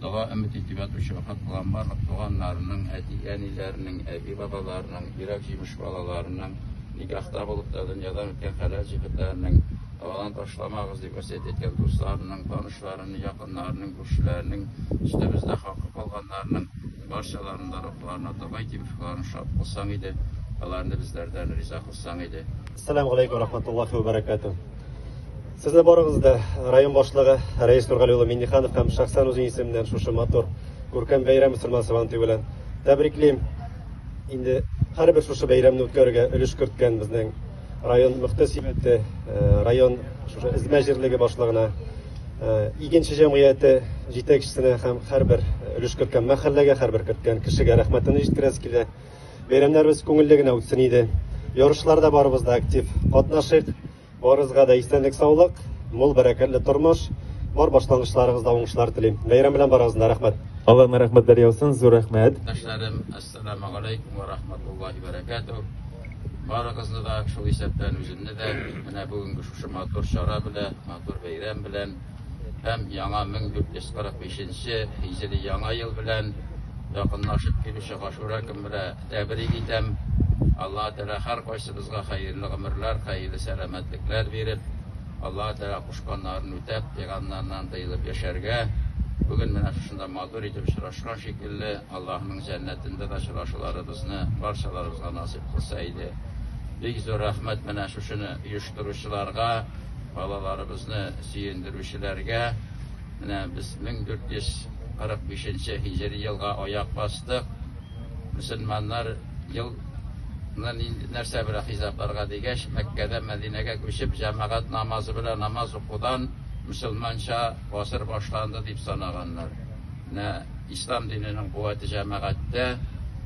Дога өмет итеп ятучы вафат булган барлык туганнарының, әти-әниләренең, әби-бабаларының, йөрәк җимеш балаларының, никахта булып та дөньядан үткән хәләл җефетләренең, догадан ташламагыз дип васыять иткән дусларының, танышларының, якыннарының, күршеләренең, өстебездә хакы калганнарының барчаларының да рухларына дога итеп, рухларын шат кылсаң иде, аларны безләрдән риза кылсаң иде. Ассаламу алейкум рахматуллахи ва баракатуh. Сезне барыгызны да район башлыгы Рәис Нургали улы Минниханов һәм шәхсән үзем исеменнән шушы матур күркәм бәйрәм мөселман сабантуе белән тәбриклим. Инде һәрбер шушы бәйрәмне үткәрүгә өлеш керткән безнең район мөхтәсибәте, район шушы эзмә җирлеге башлыгына, игенче җәмгыяте җитәкчесенә һәм һәрбер өлеш керткән мәхәлләгә, һәрбер керткән кешегә рәхмәтемне җиткерәсе килә. Бәйрәмнәребез күңелле генә үтсен иде. Ярышларда барыбыз да актив катнашыйк. Барыгызга да исәнлек-саулык, мул бәрәкәтле тормыш, бар башлангычларыгызда уңышлар телим. Бәйрәм белән барыгызны да, рәхмәт. Аллаһның рәхмәтләре яусын, зур рәхмәт. Иптәшләрем, әссәламегаләйкүм вә рахматуллаһи бәрәкәтүһ. Барыгызны да, шул исәптән үземне дә, менә бүгенге шушы матур чара белән, матур бәйрәм белән һәм яңа 1445 нче һиҗри яңа ел белән якынлашып килүче Гашура көн белән тәбрик итәм. Аллаһ Тәгалә һәркайсыбызга хәерле гомерләр, хәерле сәламәтлекләр биреп, Аллаһ Тәгалә кушканнарын үтәп, тыйганнарыннан тыелып яшәргә, бүген менә шушында матур итеп очрашкан шикелле, Аллаһның җәннәтендә дә очрашуларыбызны барчаларыбызга насыйп кылса иде. Бик зур рәхмәт менә шушыны оештыручыларга, балаларыбызны сөендерүчеләргә. Менә без 1445 нче һиҗри елга аяк бастык. Мөселманнар елны нинди нәрсә белән хисапларга дигәч, Мәккәдән Мәдинәгә күчеп, җәмәгать намазы белән намаз укудан мөселманча гасыр башланды дип санаганнар. Менә ислам диненең куәте җәмәгатьтә,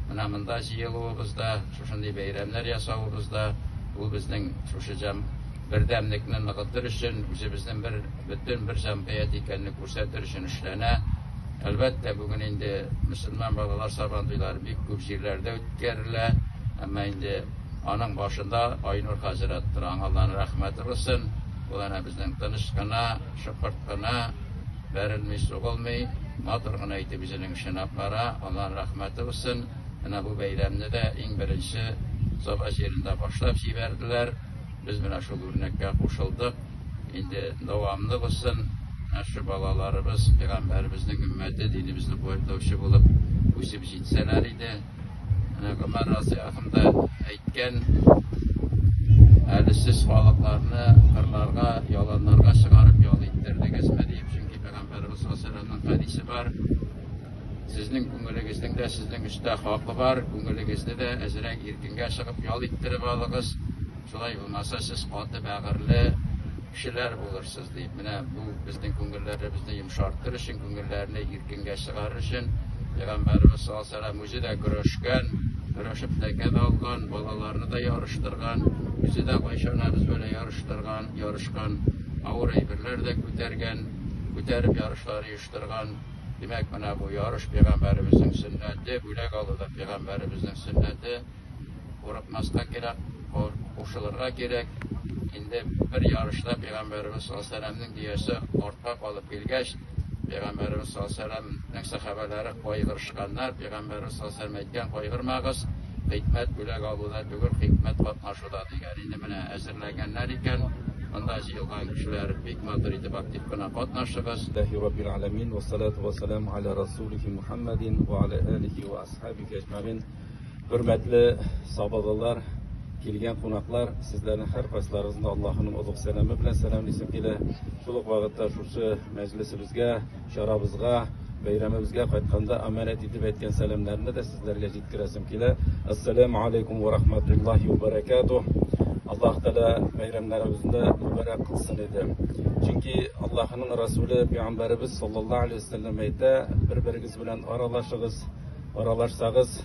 менә монда җыелуыбызда, шушындый бәйрәмнәр ясавыбызда, ул безнең шушы җәм бердәмлекне ныгытыр өчен, үзебезнең бер бөтен бер җәмгыять икәнне күрсәтер өчен эшләнә. Әлбәттә, бүген инде мөселман балалар сабантуйлары бик күп җирләрдә үткәрелә, әмма инде аның башында Айнур хәзрәт тора, аңа Алланың рәхмәте булсын. Ул әнә безнең тыныч кына, шыпырт кына, бәрелми-сугылмый, матур гына итеп үзенең эшен алып бара, Алланың рәхмәте булсын. Менә бу бәйрәмне дә иң беренче Саба җирендә башлап җибәрделәр. Без менә шул үрнәккә кушылдык. Инде дәвамлы булсын. Менә шушы балаларыбыз, пәйгамбәребезнең өммәте, динебезне куәтләүче булып үсеп җитсәләр иде. Менә Гомәр разыяллаһу да әйткән, әле сез халыкларны кырларга, яланнарга чыгарып ял иттердегезме дип, чөнки пәйгамбәребез саллаллаһу алейһи вәсәлләмнең хәдисе бар. Сезнең күңелегезнең дә сезнең өстә хакы бар, күңелегезне дә әзрәк иркенгә чыгып ял иттереп алыгыз. Шулай булмаса, сез каты бәгырьле кешеләр булырсыз, дип. Менә бу безнең күңелләребезне йомшартыр өчен, күңелләрне иркенгә чыгарыр өчен Пәйгамбәребез саллаллаһу алейһи ва сәлләм үзе дә көрәшкән, көрәшеп тәкә дә алган, балаларны да ярыштырган, үзе дә кайчан без белән ярыштырган, ярышкан, авыр әйберләр дә күтәргән, күтәреп ярышлар оештырган. Димәк, менә бу ярыш пәйгамбәребезнең сөннәте, бүләк алу да пәйгамбәребезнең сөннәте. Курыкмаска кирәк, кушылырга кирәк. Инде бер ярышта пәйгамбәребез саллаллаһу алейһи ва сәлләмнең дөясе артка калып килгәч, пәйгамбәребез саллаллаһу алейһи ва сәлләмнең сәхабәләре кайгырышканнар. Пәйгамбәребез саллаллаһу алейһи ва сәлләм әйткән, кайгырмагыз, хикмәт бүләк алуда түгел, хикмәт катнашуда дигән. Инде менә әзерләгәннәр икән, монда җыелган кешеләр бик матур итеп актив кына катнашыгыз. Лиллаһи раббил аламин, вассалату вассаламу аля расулихи Мухаммадин ва аля алихи ва асхабихи әҗмәгыйн. Хөрмәтле сабалылар, килгән кунаклар, сезләрнең һәркайсыларыгызны Аллаһының олуг сәламе белән сәламлисем килә. Шул ук вакытта шушы мәҗлесебезгә, чарабызга, бәйрәмебезгә кайтканда аманәт итеп әйткән сәламнәрне дә сезләргә җиткерәсем килә. Ассаламу алейкум ва рахматуллахи ва баракатух. Аллаһ Тәгалә бәйрәмнәребезне мөбарәк кылсын иде. Чөнки Аллаһының Расуле пәйгамбәребез саллаллаһу алейһи ва сәлләм әйтә, бер-берегез белән аралашыгыз, Аралашсагыз,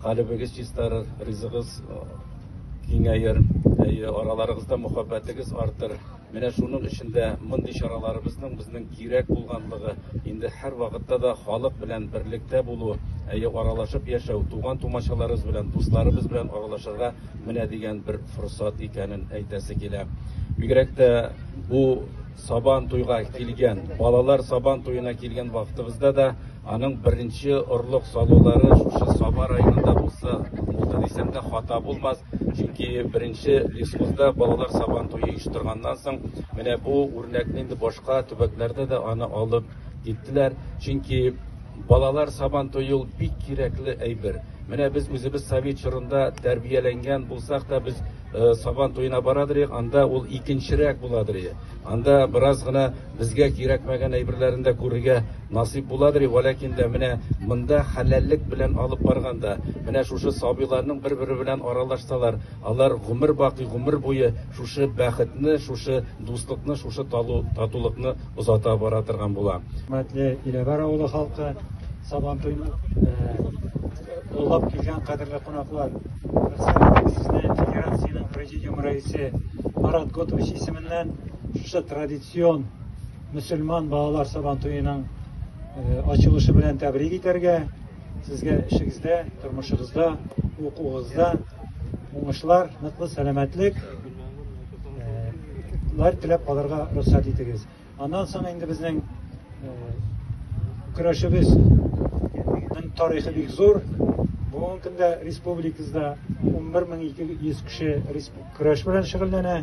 калебегез чистарыр, ризыгыз киңәер, әйе, араларыгызда мөхәббәтегез артыр. Менә шуның өчен дә мондый чараларыбызның безнең кирәк булганлыгы, инде һәрвакытта да халык белән берлектә булу, әйе, аралашып яшәү, туган-тумачаларыбыз белән, дусларыбыз белән аралашырга менә дигән бер форсат икәнен әйтәсе килә. Бигрәк тә бу. Сабан туйга килгән, балалар Сабан туена килгән вакытыбызда да аның беренче орлык салулары шушы Саба районында булса, булды дисәм дә хата булмас. Чөнки беренче лесхозда балалар Сабан туе оештырганнан соң, менә бу үрнәкне инде башка төбәкләрдә дә аны алып киттеләр. Чөнки балалар Сабан туе ул бик кирәкле әйбер. Менә без үзебез совет чорында тәрбияләнгән булсак та, без э, Сабан туена барадыр идек, анда ул икенчерәк буладыр иде. Анда бераз гына безгә кирәкмәгән әйберләрен дә күрергә насыйп буладыр иде. Вәләкин дә менә монда хәләллек белән алып барганда, менә шушы сабыйларның бер-бере белән аралашсалар, алар гомер бакый, гомер буе шушы бәхетне, шушы дуслыкны, шушы татулыкны озата бара торган була. Хөрмәтле Иләбәр авылы халкы, Сабантуйны олылап килгән кадерле кунаклар, рөхсәт итегез сезне Федерациянең президиум рәисе Марат Готович исеменнән шушы традицион мөселман балалар Сабантуеның ачылышы белән тәбрик итәргә. Сезгә эшегездә, тормышыгызда, укуыгызда уңышлар, ныклы сәламәтлек лар теләп калырга рөхсәт итегез. Аннан соң инде безнең көрәшебезнең тарихы бик зур. Бүгенге көндә республикабызда 11200 кеше көрәш белән шөгыльләнә.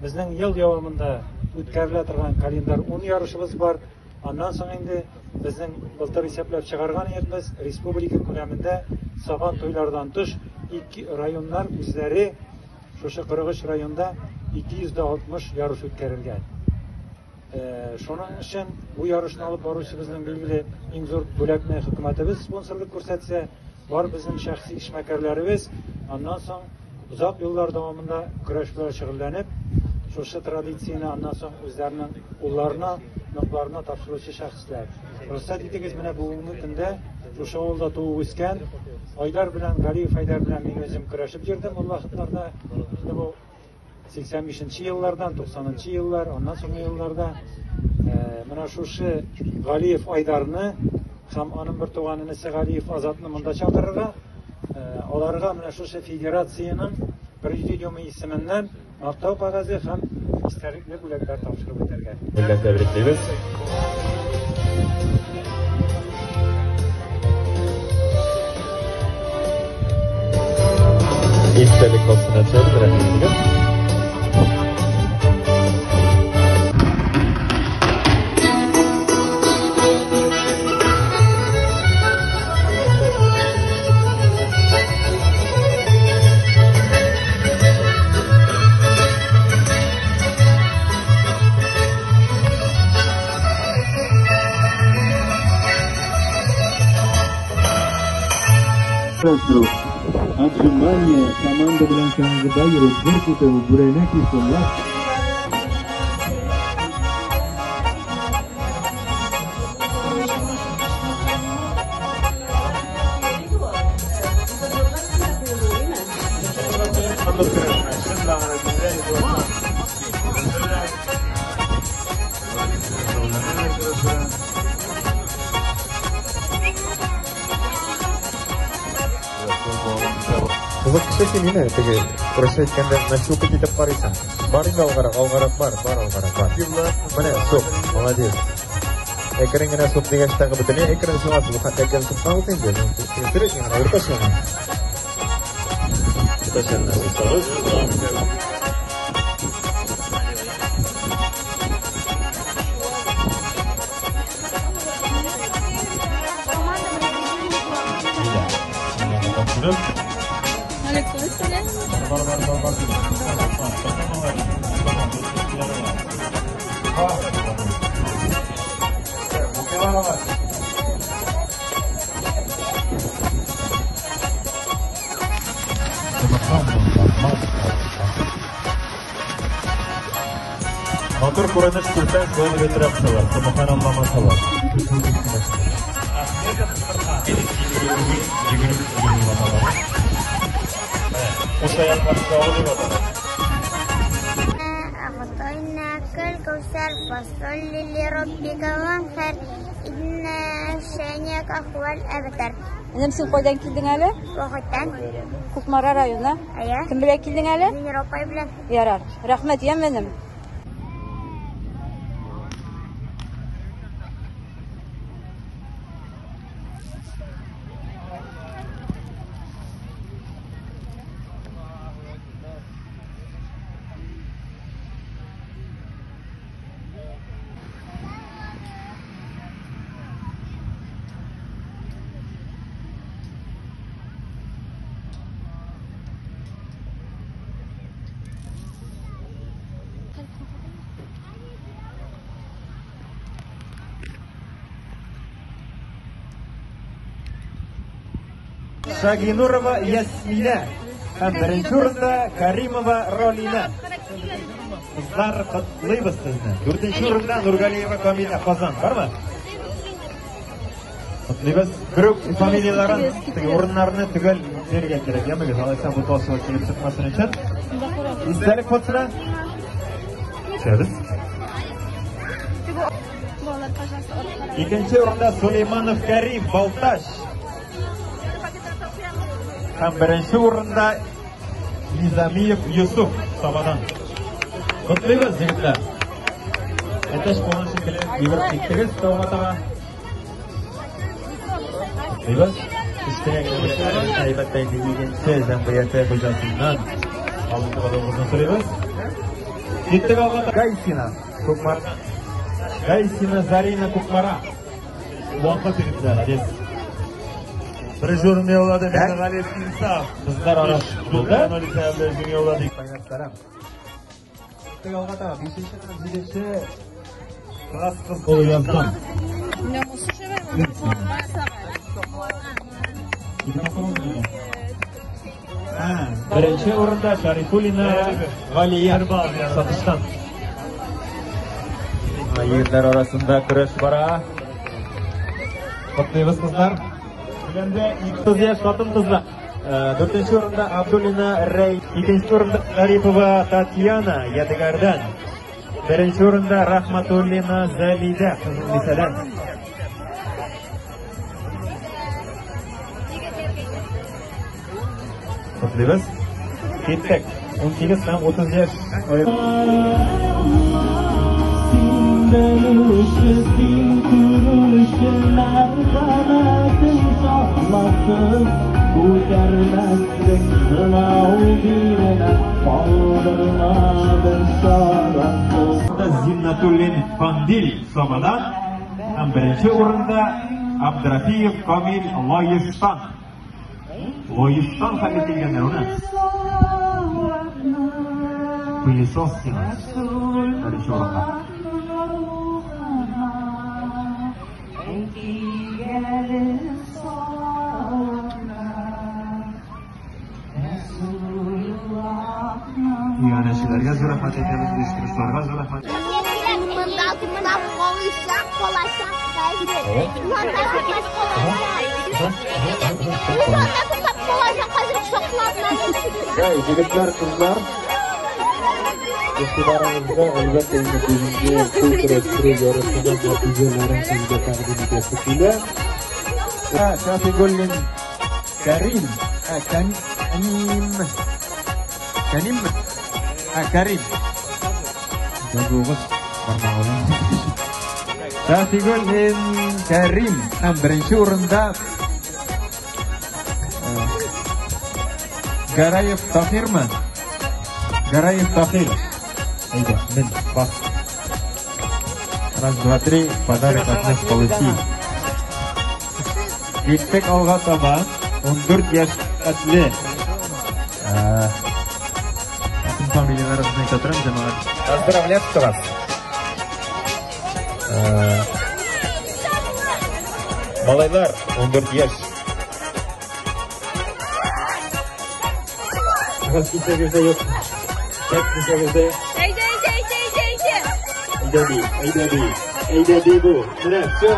Безнең ел дәвамында үткәрелә торган календарь 10 ярышыбыз бар. Аннан соң инде безнең былтыр исәпләп чыгарган идек без, республика күләмендә Сабан туйлардан тыш ике районнар үзләре Шушы 43 районда 260 ярыш үткәрелгән. Э, шуның өчен бу ярышны алып баручы безнең билгеле иң зур бүләкне хөкүмәтебез спонсорлык күрсәтсә, бар безнең шәхси эшмәкәрләребез, аннан соң озак еллар дәвамында көрәш белән шөгыльләнеп, шушы традицияне аннан соң үзләренең улларына, оныкларына тапшыручы шәхесләр. Рөхсәт итегез, менә бүгенге көндә шушы авылда туып үскән Айдар белән, Галиев Айдар белән мин үзем көрәшеп йөрдем ул вакытларда. Инде бу 85 нче еллардан, 90 нчы еллар, аннан соңгы елларда э, менә шушы Галиев Айдарны һәм аның бер туган энесе Галиев Азатны монда чакырырга, э, аларга менә шушы федерациянең президиумы исеменнән Мактау кәгазе һәм истәлекле бүләкләр тапшырып үтәргә. Белән тәбриклибез. Истәлек астына төшәбез, рәхим итегез. Отжимание, команда белән чаңгыда йөрү, гер күтәрү, бүрәнә кисү, Кызык кеше син инде, теге, урысча әйткәндә, нащупать итеп карыйсың. Бар инде алгарак, алгарак бар, бар алгарак, бар. Менә, сук, молодец. Әкрен генә сук дигәч тагы бөтенләй әкрен сугасыз. Бу хәтта әкрен суксагыз инде. Сөрәк генә, уртача гына. Уртача гына суксагыз. Бар, бар, бар, бар. Матур күренеш күрсәң, шулай дип әйтергә кушалар. Субхан аңламасалар. Кушаяклар чагы дип атала. أعطيناك الكوثر فصل لربك وانحر إن شانئك هو الأبتر. Энем, син кайдан килдең әле? Вахыттан. Кукмара районы. Әйе. Кем белән килдең әле? Венера апай белән. Ярар. Рәхмәт, яме энем. Шагинурова Ясминә һәм беренче урында Каримова Ролина. Кызлар, котлыйбыз сезне. Дүртенче урында Нургалиева Камилә, Казан. Бармы? Котлыйбыз. Берүк фамилияләрен, теге урыннарны төгәл бирергә кирәк, яме? Алайса буталчылык килеп чыкмасын өчен. Истәлек фотосына төшәбез. Икенче урында Сулейманов Карим, Балтач. Һәм беренче урында Низамиев Юсуф, Сабадан. Котлыйбыз, егетләр. Әтәч куган шикелле йөгереп киттегез тауга таба. Котлыйбыз. Кечкенә генә бүләкләребезне, әлбәттә инде, Игенче җәмгыяте хуҗасыннан алып калуыгызны сорыйбыз. Киттек алга. Гайсина, Кукмара. Гайсина Зарина, Кукмара. Вакыт, егетләр, молодец. Беренче урынны яулады Миңнегалиев Инсаф. Кызлар арасында җиңү яулады. Киттек алга таба. Бишенче һәм җиденче класс кыз Олы Яздан. Беренче урында Шарифуллина Галия, Сатыштан. Егетләр арасында көрәш бара. Котлыйбыз, кызлар. Күләмдә 30 яшь хатын-кызлар. Дүртенче урында Абдуллина Рәй, икенче урында Гарипова Татьяна, Ядегәрдән. Беренче урында Рахматуллина Зәлидә, Кызыл Бисәдән. Котлыйбыз. Киттек. 18 һәм 30 яшь. Син белүче, син күрүче, мәрхәмәтең сакласын. Күтәрмәслек сынау бирмә, калдырма бер чарасыз. Зиннатуллин Фандил, Сабадан һәм беренче урында Абдрафиев Камил, Лаештан. Лаештан хәтле килгәннәр менә. Пылесос сиңа. Беренче урында. Иганәчеләргә зур рәхмәт әйтәбез, оештыручыларга зур рәхмәт. Монда туктап калачак, калачак хәзер. Монда туктап калачак. Монда туктап калачак хәзер кочаклап. Әй, егетләр, кызлар, Игътибарыгызга, әлбәттә инде, бүгенге кул көрәштерү ярышының нәтиҗәләрен сезгә тәкъдим итәсе килә. Шафигуллин Карим, Каним, Каним, Карим. Язуыгыз бармагы. Шафигуллин Карим һәм беренче урында Гараев Тахирмы? Гараев Тахир. Әйдә, мен, бас. Раз, два, три, подарок от нас получи. Киттек алга таба. 14 яшь хәтле. Фамилияләрегезне әйтә торам, җәмәгать. Поздравляю вас. Малайлар, 14 яшь. Кисәгездә юк. Так, кисәгездә юк. Әйдә, әйдә, әйдә, әйдә, әйдә. Әйдә ди, әйдә ди. Әйдә ди бу. Менә, все.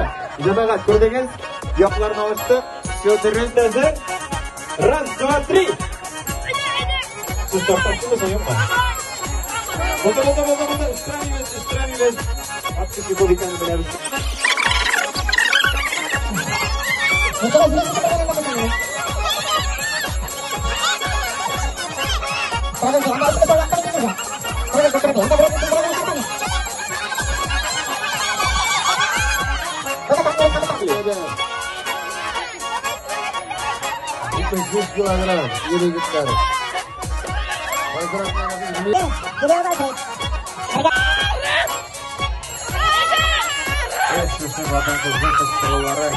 Җәмәгать, күрдегез? Якларны алыштык. Все дөрес, әзер. Раз, два, три. Сез тартасызмы, юкмы? Булды, булды, булды, булды. Өстерәмибез, өстерәмибез. Ат көче күп икәнен беләбез. Килограмм, ир-егетләр. Шушы хатын-кызның кычкырулары.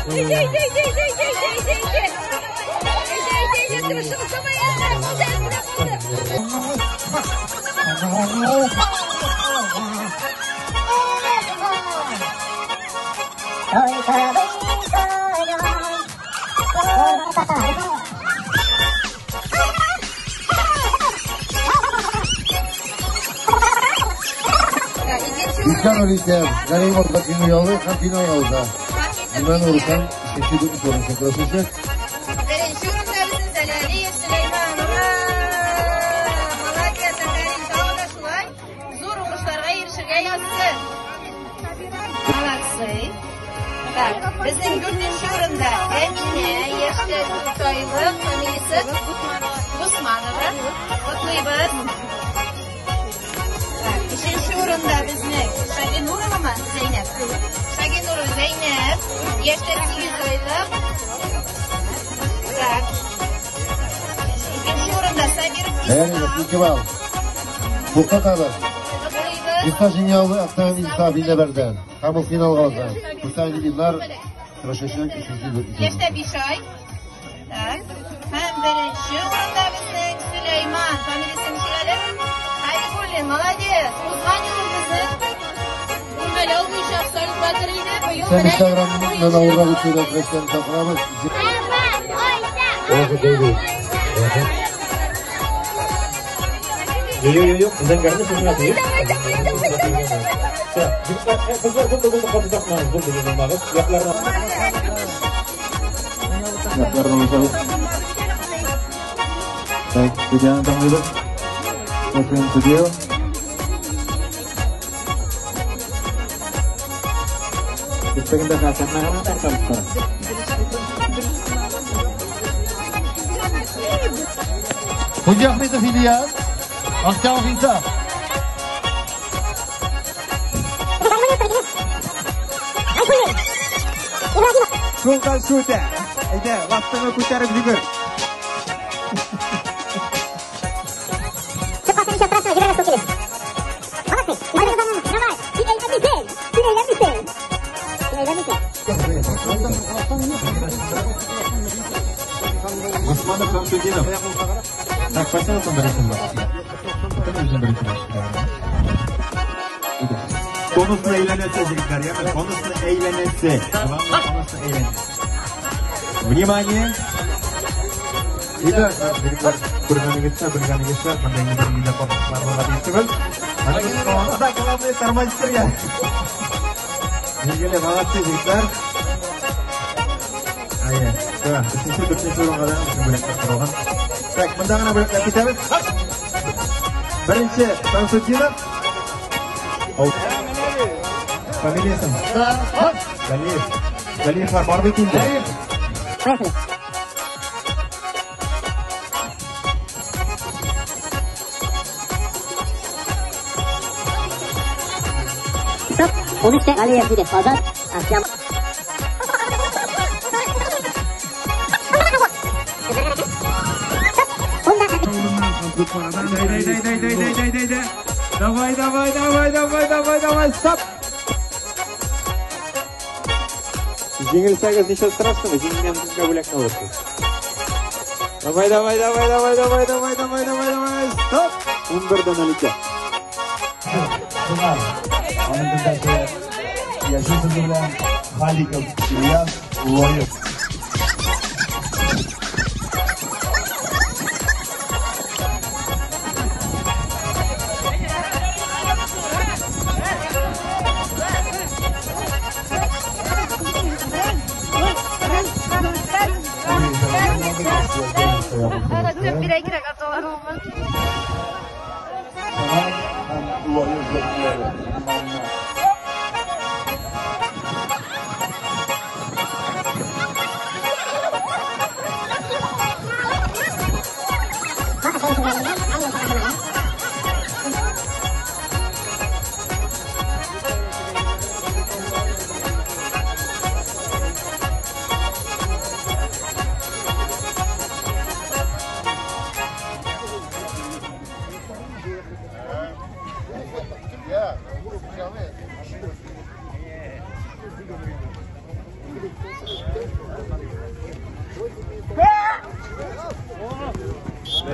Әйдә, әйдә, әйдә, әйдә, әйдә, әйдә, әйдә. Әйдә, әйдә, әйдә, тырышыгыз, давай, әзрәк калды, әзрәк калды. Искән Алисән, Галимов җиңү яулый һәм финалга уза. Иман Урысан өченче дүртенче урын өчен көрәшәчәк. Беренче урында безнең Зәләлиев Сөләйман. Ура! Молодец, афәрин, тагы да шулай зур уңышларга ирешергә язсын. Молодцы. Так, безнең дүртенче урында Әминә, яшьтә дүрт айлык, фамилиясе Гусманова. Котлыйбыз. Так, өченче урында безнең Шагинуровамы? Зәйнәп. Шагинурова Зәйнәп, яшьтә 8 айлык. Так. Икенче урында Сабиров Әйе, ике балл. Туктатабыз. Котлыйбыз. Иса җиңә алды Ахтан Иса Биләбәрдән. Һәм ул финалга уза. Хусайн Илнар көрәшәчәк өченче дүртенче. Яшьтә 5 ай. Так. Һәм беренче урында безнең Сөләйман. Фамилиясе ничек әле? Хәбибуллин, молодец. Узган юлы безнең Үрмәләү буенча абсолют батыр иде. Быел Сән менә Инстаграмнан авыррак үтүдә көрәштән чакырабыз. Юк, юк, юк, зәңгәрне сезгә диеп. Егетләр, кызлар, булды, булды, каты тартмагыз, булды, егылмагыз. Якларына. Якларына узабыз. Так, судьяны тыңлыйбыз. Слушаем судью. Өстәгендә хәсәнне генә тартабыз кара. Хуҗа Ахметов Ильяс, Ахтямов Инсаф. Султан Шута. Әйдә, ластыңы күтәреп йөгер. Госманов Шамсудинов. Так, кайсынысын беренче бар? Кем үзен беренче бар? Бонусны әйләнәсе, егетләр, яме? Бонусны әйләнәсе. Главное, бонусны әйләнәсе. Внимание! Итак, егетләр, күргәнегезчә, белгәнегезчә, монда инде бер миллион бонуслар булырга тиеш түгел. Да, главное, тормозить. Билгеле, молодцы, егетләр. Әйе, да, өченче, дүртенче урынга да бүләкләр каралган. Так, монда гына бүләкләп китәбез. Беренче Шамсудинов. Фамилиясын? Галиев. Галиевлар бар бит инде. Стоп. 13'te Aliyev dedi. Azat. Akşam. Дай, дай, дай, дай, дай, дай, дай, дай. Давай, давай, давай, давай, давай, давай, стоп. Җиңелсәгез ничего страшного, җиңгән кызга бүләк алырсыз. Давай, давай, давай, давай, давай, давай, давай, давай, давай, стоп. 11:02. Шуннан, аның көндәше яшел сүзе белән Халиков Ильяс Лоев. Шуннан һәм Лоев вәкилләре.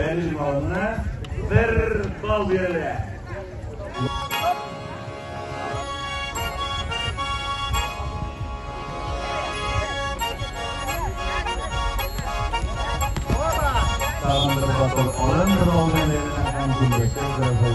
Бәлеш малына 1 балл бирелә. Тагын бер батыр алым бер алган һәм киләчәк күрешә.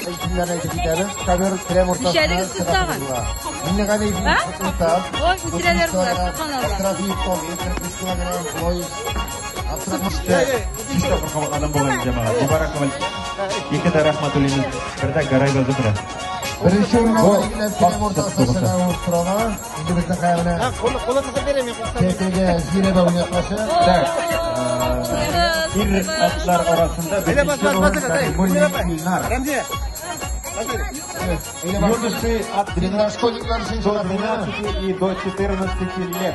İsimlerini әйтеп китәбез. Кабер Крем ортасына. Ничәлегез сез тагын? Миннегалиев Ha? Мустаф. Ой, үтерәләр болар, субханалла. Абдрафиев Томир, 45 килограмм, Лоис. Өч тапкыр кабатладым булган җәмәгать. Мубарак Ике дә рәхмәтуллин, бер дә Гараева Зөһрә. Беренче урын алган егетләр Крем ортасына чыгып торалар. Инде безнең кая менә Тәтегә Зирәбә уйнаклашы. Так. Ир атлар арасында беренче урын Каримуллин Илнар. Юноши от Школьниклар өчен до 12 и до 14 лет.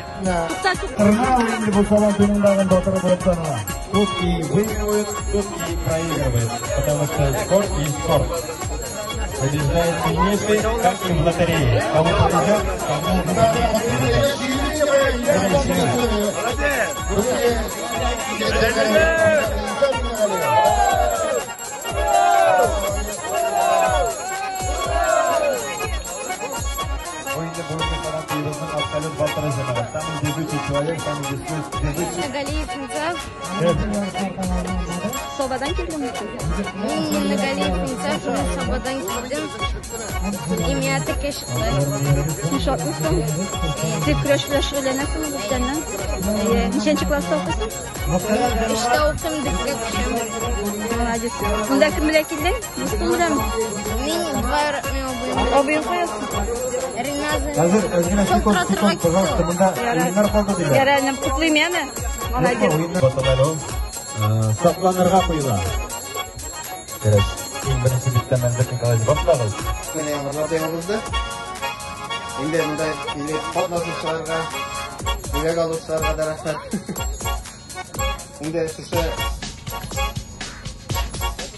Тырнау инде бу Сабан туендагы батыры булып таныла. Тут и выигрывают, тут и проигрывают, потому что спорт есть спорт. Побеждает сильнейший, как и в лотерее. Кому повезет, кому не повезет. Бу инде бүгенге Сабан туебызның абсолют батыры җәмәгать. Самый везучий человек, самый везучий. Галиев Инсаф. Сабадан килдеңме? Мин Миннегалиев Инсаф, мин Сабадан килдем. Имя текә чыкты. Син шатмысың? Син көрәш белән шөгыльләнәсеңме күптәннән? Әйе. Ничәнче класста укыйсың? Өчтә укыйм, дүрткә күчәм. Молодец. Монда кем белән килдең? Дустың беләнме? Мин двоюродный абыем. Абыең каясы? Риназа. Хәзер әзгенә секунд, секунд, пожалуйста, монда уеннар калды диләр. Ярар, энем, котлыйм, яме? Молодец. Батыр ул сакланырга куела. Көрәш. Иң беренче биттә Мәнзәр Николаевич башлагыз. Менә яңгырлар да ябылды. Инде монда килеп катнашучыларга, бүләк алучыларга да рәхмәт. Инде шушы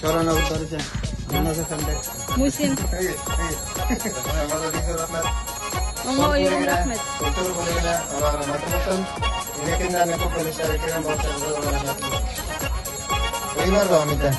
чараны алып баручы Гөлназ әфәнде. Мусин. Әйе, әйе. Аңа да бик зур рәхмәт. Аңа аерым рәхмәт. Культура бүлегенә Алла рәхмәте булсын. Көннәрне күп өлешләре кергән барчагызга да рәхмәт. Уеннар дәвам итә.